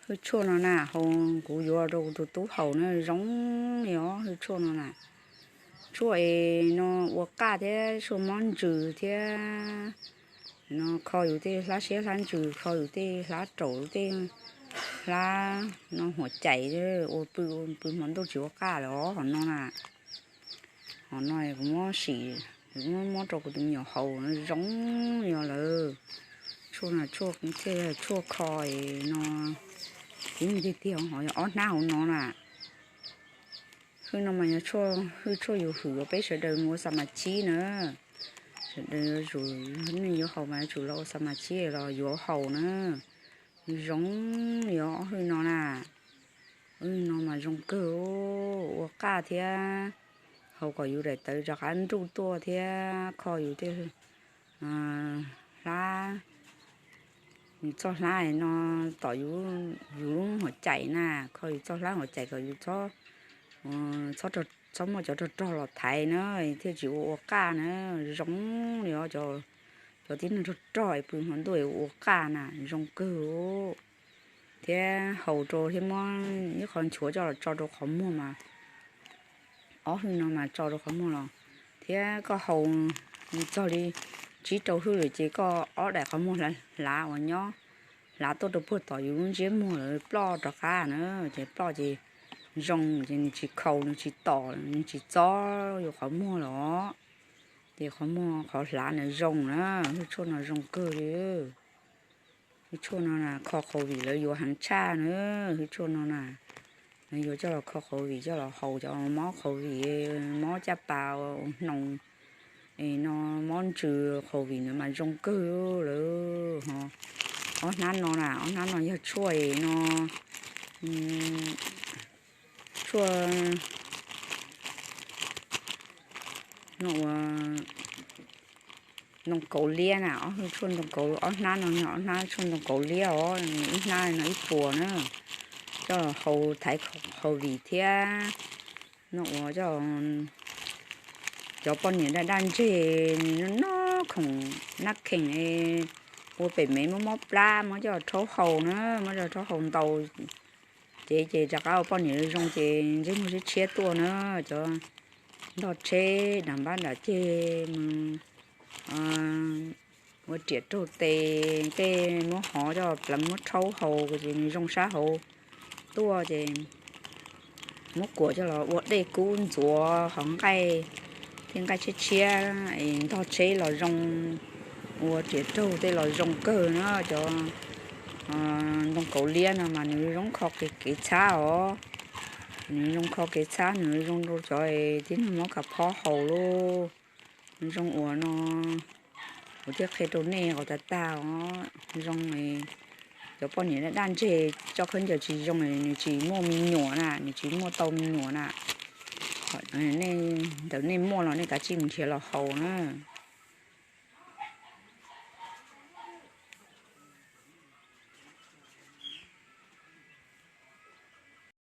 Hwj tshuaj no na, haus kuv yuav rau kuv tus tub haus na, zoo li os hwj tshuaj no na. Tshuaj es no ua qaj thiab tshuaj mob ntsws thiab no kho yus tej hlab siab hlab ntsws, kho yus tej hlab raum tej hlab no huam cais, ua pw ua pw hmo ntuj tsis ua qaj lawm os hom no na. Hom no kuv muab sim, kuv muab muab rau kuv tus me nyuam haus zoo li os lawm. Tshuaj no tshuaj kho no tib me tiag tiag ho yog ob hnab hauv no na. Hwj no mas yog hwj tshuaj yus hwm uas peb sawv daws mus ua xa mas chib na. Sawv daws yuav tsum, nej yuav haus mas yuav tsum los ua xa mas chib los yuav haus na. Zoo li ob hwj no na. Hwj no mas zoo kawg, ua qaj thiab haus kom yus daim tawv rov qab nruj tuaj thiab kho yus tej hlab, yus txoj hlab no tom yus lub huam cais na, kho yus txoj hlab huam cais kom yus txhob muaj cov rog rog los thaiv na, thiaj tsis ua ua qaj na. Zoo li os, cov tib neeg rog rog es pw hmo ntuj es ua qaj na zoo kawg. Thiab haus rau thiab muab ib qho nchuav coj los tso rau qhov muag mas ob hwj no mas tso rau qhov muag los, thiab koj haus txog li tsib rau hwj lawm ces koj ob daim qhov muag hlav uas nyob hlav tuaj rau puag tom yus lub ntsiab muag lawm ploj rov qab na, ces ploj ces zoo ces nws tsis khaus nws tsis tom nws tsis txob yus qhov muag los, ces qhov muag qhov hlav na zoo na. Hwj tshuaj no zoo kawg li. Hwj tshuaj no na kho qhov vim lawv yuav heev tshaj na. Hwj tshuaj no na lawv yuav coj los kho qhov vim coj los haus cov mob qhov vim, mob caj pas, hnoos, es no mob ntsws qhov vim na mas zoo kawg lawm. Ob hnab no na, ob hnab no yog tshuaj es no, tshuaj no ua ntoo kauv liab na, ob hwj tshuaj ntoo kauv, ob hnab no yog ob hnab tshuaj ntoo kauv liab os, ib hnab no ib puas na, coj haus thaiv qhov vim thiab no ua coj cov poj niam daj daj ntseg noj khoom nab kheem ua pem mev mob mob plab muab coj rhaub haus na, muab coj rhaub haus ntau cev ces rov qab ua poj niam zoo ces ntsej muag tshiab tshiab tuaj na. Cov ntog tsheb nram npab nram ceg mus ua riam raug tes tej muab hov coj pleev muab rhaub haus ces nws zoo sab hauv tuaj ces muab kuam coj los ua dej kub ntxuav hov nqaij, tej nqaij tshiab tshiab es ntog tsheb los zoo, ua riam raug tej los zoo kawg na. Cov ntoo kauv liab no mas nws zoo kho kev txhab os, nws zoo kho kev txhab, nws zoo rau cov tib neeg mob kha phob haus lauj. Zoo uas no kuv thiaj qhia rau nej qhov tag tag os. Zoo, cov poj niam daj daj ntseg tso khaub ncaws tsis zoo, nws tsis muaj me nyuam na, nws tsis muaj tau me nyuam na. Nej ntawm nej muaj los nej kav tsij mus nrhiav los haus na.